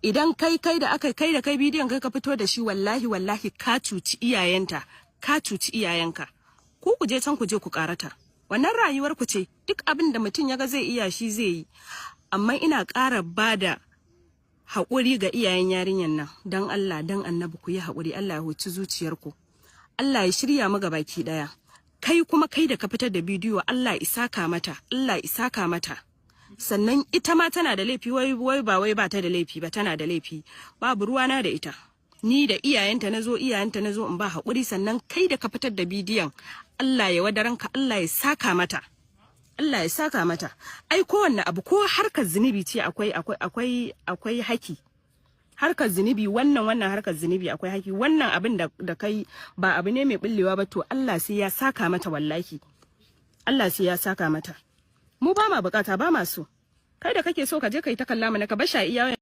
Idan kai kai da aka kai da kai bidiyon, kai ka fito da shi, wallahi wallahi ka cuci iyayenta, ka cuci iyayenka. Ku ku je can, ku je ku karata. Wannan rayuwar ku ce. Duk abin da mutum ya ga zai iya, shi zai yi. Amma ina ƙara bada haƙuri ga iyayen yarinyar nan. Don Allah, don Annabi, ku yi haƙuri. Allah ya huci zuciyarku, Allah ya shirya mu baki ɗaya. Kai kuma, kai da ka fitar da bidiyo, Allah ya saka mata, Allah ya saka mata. Sannan ita ma tana da laifi. Wai wai ba wai ba ta da laifi ba, tana da laifi. Babu ruwana da ita. Ni da iyayenta nazo, iyayenta nazo in ba haƙuri. Sannan kai da ka fitar da bidiyon, Allah ya wadaranka, Allah ya saka mata, Allah ya saka mata. Ai kowanne abu, ko harkar zunubi ce, akwai haki. Harkar zunubi, wannan harkar zunubi akwai haki. Wannan abin da kai ba abu ne mai bullewa ba. To, Allah sai ya saka mata, wallahi Allah sai ya saka mata. Mu ba ma bukata, ba ma so. Kai da kake so, ka je kai ta kalla mana, ka basha iya.